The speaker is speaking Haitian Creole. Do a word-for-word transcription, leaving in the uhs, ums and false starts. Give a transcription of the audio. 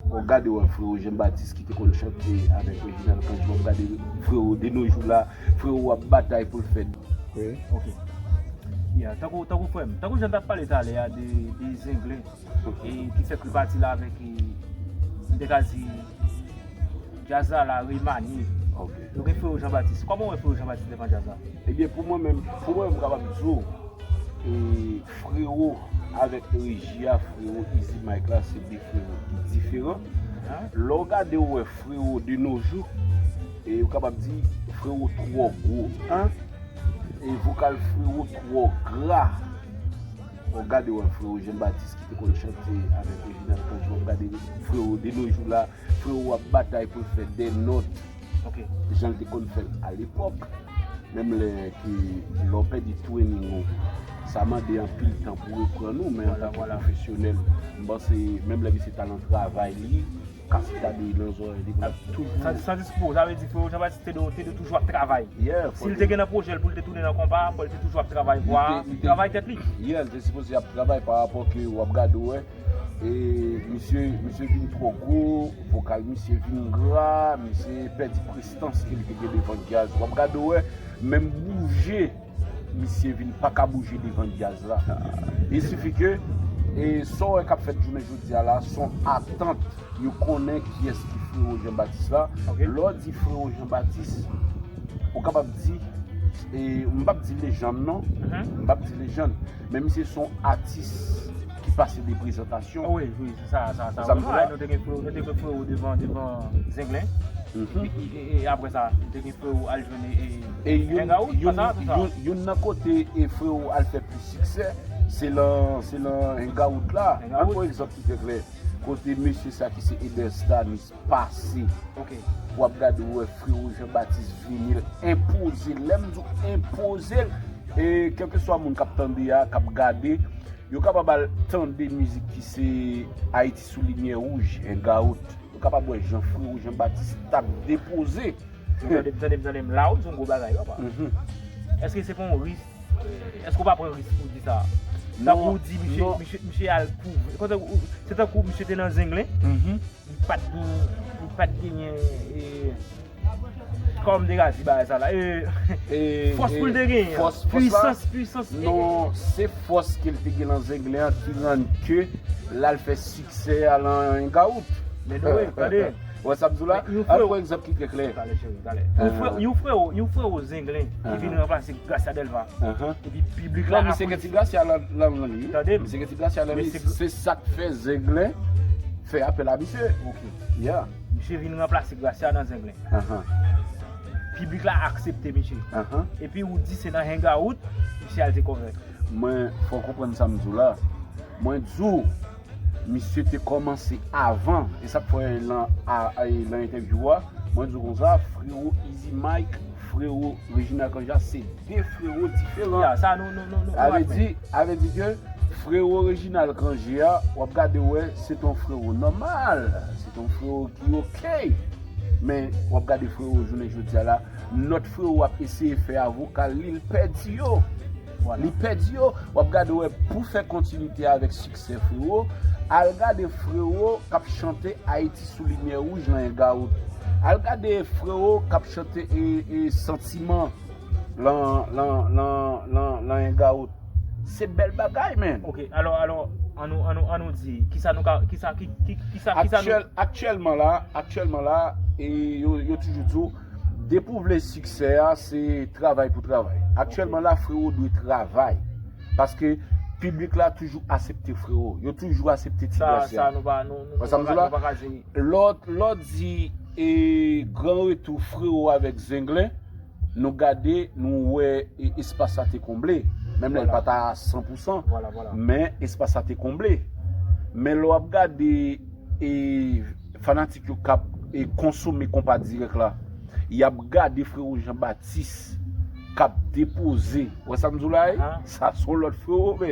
W ap gade wè frero Jean Baptiste ki te konn chante avèk Reginald Cange, w ap gade frero de nos jours la, frero ap batay pou l fè. Wi. Ok. Yeah, tankou, tankou frè m, tankou jan n t ap pale talè a de, de Zenglen, e ki fèk repati la avèk, e, m te ka di, djaz la, la remanye. Ok. Nou gen frero Jean Baptiste. Kòman w wè frero Jean Baptiste devan djaz la? Ebyen, pou mwen menm, pou mwen, m kapab di w, e, frero avèk reji a, frero Easy Mike la, se de frero ki diferan. Lè w gade, w wè frero de nos jours, e, ou kapab di frero twò gwo, en, e vokal frero twò gra. W ap gade, w wè frero Jean Baptiste ki te konn chante avèk Reginald Cange, w ap gade frero de nos jours la, frero ap batay pou l fè dè nòt, jan l te konn fè l alepòk. Menm lè ke lè w pèdi training ou, sa mande anpil tan pou reprann ou, men antanke pwofesyonèl, m panse menm lè misye t al nan travay li, kas gade nan zòrèy li pou l ap toujou. San, san dispo, sa vle di frero Jean Baptiste te dwe, te dwe toujou ap travay. Si l te gen nan pwojè l pou l te tounen nan konpa, fò l te toujou ap travay vwa, travay tèt li. Yeah, li te sipoze ap travay pa rapò ke w ap gade, w wè, e misye, misye vin twò gwo, vokal misye vin gra, misye pèdi prestans ke li te gen devan djaz. W ap gade, w wè, menm bouje, misye vin pa ka bouje devan djaz la. Il suffit ke, e, sa w wè k ap fèt jounen jodi a la, se yon atant, yo konnen kiyès ki frero Jean Baptiste la. Lè w di frero Jean Baptiste, ou kapab di, e, m p ap di lejann non, m p ap di lejann, men misye se yon atis ki pase de prezantasyon. Wi, wi, se sa, sa, sa. Nou te gen frero, nou te gen frero devan, devan Zenglen. Epi, e, e, e apre sa, nou te gen frero al jwenn, e, e, Hangout, youn, youn nan kote e frero al fè plis siksè, se lan, se lan Hangout la. An pran egzanp ki trè klè, kote mesye sa ki se Eder Stanis pase. W ap gade, w wè frero Jean Baptiste vini, l enpoze l. Lè m di w enpoze l, e kèlkeswa moun k ap tande a, k ap gade, yo kapab al tande mizik ki se Ayiti sou Limyè Wouj, Hangout. Yo kapab wè jan frero Jean Baptiste t ap depoze. Tande m, tande m, tande m. La ou di yon gwo bagay, papa. Èske se pa yon risk? Èske w pa pran risk pou w di sa? Tankou w di misye, misye, misye al pwouve. Kontan ou, se tankou misye te nan Zenglen, li pa t gen, li pa t genyen, e, kòm m te ka di bagay sa la, e, fòs pou l te genyen. Fòs, fòs la, pwisans, pwisans, e, non, se fòs ke l te gen nan Zenglen an ki rann ke l al fè siksè a lan Hangout. Men nou, wi, tande. Wè sa m di w la? An pran egzanp ki trè klè. Talè, cheri, talè. Yon frè, yon frero, yon frero Zenglen ki vin ranplase Gracia Delva. Epi piblik la aplodi. Non, misye gen ti Gracia lan, lan, lan li. Tande m. Misye gen ti Gracia lan li. Se sa k fè Zenglen fè apèl a misye. Ok. Yeah. Misye vin ranplase Gracia nan Zenglen. Piblik la aksepte misye. Epi ou di se nan Hangout misye al te kòvè. Mwen, fò w konprann sa m di w la. Mwen di w, misye te kòmanse avan, e sa k fè lan, a, a, lan entèvyou a, mwen di w konsa, frero Easy Mike, frero Reginald Cange, se de frero diferan. Ya, sa nou, nou, nou, nou, nou admèt. Sa vle di, sa vle di ke frero Reginald Cange a, w ap gade wè, se t on frero nòmal, se t on frero ki ok. Men, w ap gade frero jounen jodi a la, lòt frero ap eseye fè avoka li, l pèdi yo. Li pèdi yo. W ap gade wè pou fè kontinite avèk siksè frero. Al gade frero k ap chante Ayiti sou Limyè Wouj lan Hangout. Al gade frero k ap chante e, e santiman lan, lan, lan, lan, lan Hangout. Se bèl bagay, man. Ok, alò, alò, ann nou, ann nou, ann nou di, kisa nou ka, kisa, ki, ki, kisa, kisa nou... Aktyèl-, aktyèlman la, aktyèlman la, e yo, yo toujou di w, depi w vle siksè a, se travay pou travay. Aktyèlman la, frero dwe travay. Paske piblik la toujou aksepte frero. Yo toujou aksepte ti Gracia. Sa, sa, nou pa, nou, nou, nou pa ka, nou pa ka di. Lè w, lè w di, e, gran retou frero avèk Zenglen, nou gade, nou wè, e, espas la te konble. Menm lè l pa t a san pou san, men espas la te konble. Men lè w ap gade, e, fanatik yo k ap, e, konsome konpa dirèk la, y ap gade frero Jean Baptiste k ap depoze. Wè sa m di w la, e? Sa se yon lòt frero, men.